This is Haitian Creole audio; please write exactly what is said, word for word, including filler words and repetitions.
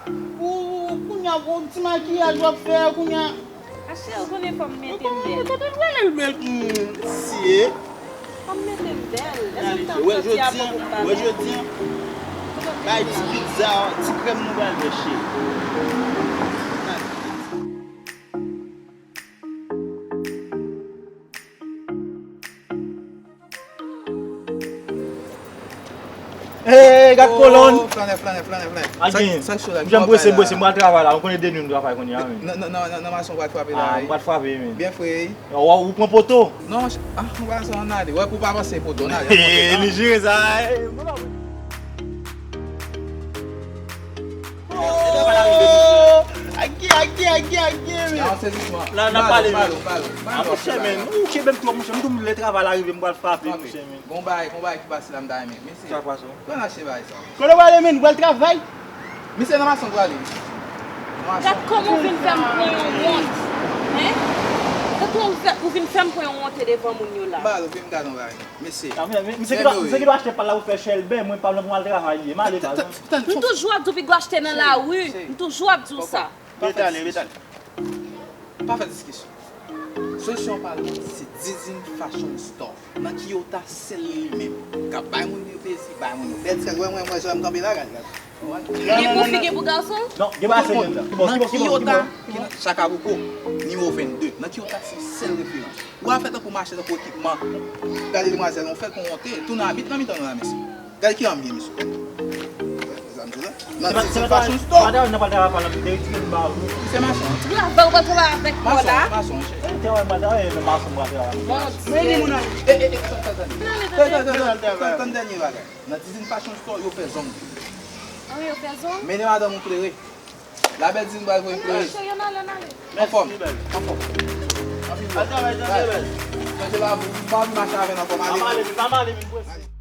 Ou, kounye a, bon, ti makiyaj w ap fè, kounye a. Achè, ou konnen fò m mete m bèl. Gade l, gade l, gade l, bèl, mm, mesye. Fò m mete m bèl. Èske w tann santi a poko m pa bèl? Wè jodi a, bay ti pizza, ti krèm nou pral fè, cheri. Hey, gad kolòn. Oh, flannè, flannè, flannè, flannè. Al genyen. Sa, sa k cho la? Jan m prese, m prese, m pral travay la. Ou konnen de nwi m travay kounye a, men. Nan, nan, nan, nan mason w pral frape la, ah, wi. M pral frape, men. Byen fre, wi. Ou, ou pran poto? Non, ah, m pral sa ann ale. Wè, pou pa panse poto, n ale. Hey, li jere sa, hey. Oh! Agi, agi, agi, agi, men. Nan sezisman. Nan, nan pale, men. Ah, monchè, men, ou kenbe m twòp, monchè. M tou m lè travay la rive, m pral frape, monchè, men. Gon bagay, gon bagay ki pase la, m ta renmen. Mesye. Sa k pase? Pran lache bagay sa. Kote w ale, men? Ou pral travay? Mesye, nan mason m prale. Nan mason. Gad kòman w vin fè m pran yon wont. Hein? Gad kòman w vin fè, ou vin fè m pran yon wonte devan moun yo la. M pale, vin gade yon bagay. Mesye. Ah, men, men, misye ki dwe, misye ki dwe achte pal la pou fè chèlbè, mwen pal nan pou m al travay li ye. M ale, pal. M toujou ap di w piga w achte nan lari. M toujou ap di w sa. Ret ale, ret ale. Pa fè diskisyon. Solisyon an pa lòt, se Dizin Fashion Store. Nan Kiyota, sèl li menm. K ap bay moun yo plezi, bay moun yo bèl ti kay. Wè mwen, mwen, jan m kanpe la, gade, gade. Gen pou fi, gen pou gason? Non, gen pa se menm nan. Nan Kiyota, ki nan Chacabuco, nimewo vennde. Nan Kiyota, se sèl referans. Ou a fè tankou mache, tankou ekipman. Gade demwazèl, on fè l pou wonte. Tounen abit nan mitan nou la, mesye. Gade ki anmye, mesye. Nan Dizin Fashion Store. Madan, nan pral travay, pral retire l ba ou. Se mason. Travay, ou pral travay avèk mwen la. Mason, mason, cheri. Eh, travay, madan, eh, nan mason, pral travay. Mon Dye. Men ni moun ale. Eh, eh, eh, tann, tann, tann. Tann, tann, tann, tann, tann, tann, dènye bagay. Nan Dizin Fashion Store, yo fè zong. Ah, yo fè zong? Mennen madanm ou klere. Labèl Dizin pral voye klere. Cheri, ann ale, ann ale. Anfòm, anfòm. Anfòm. Al travay, travay, bèl. Chanje la, ou pa vin mache avè n ankò, m ale. Pa m ale, pa m ale, vin prese.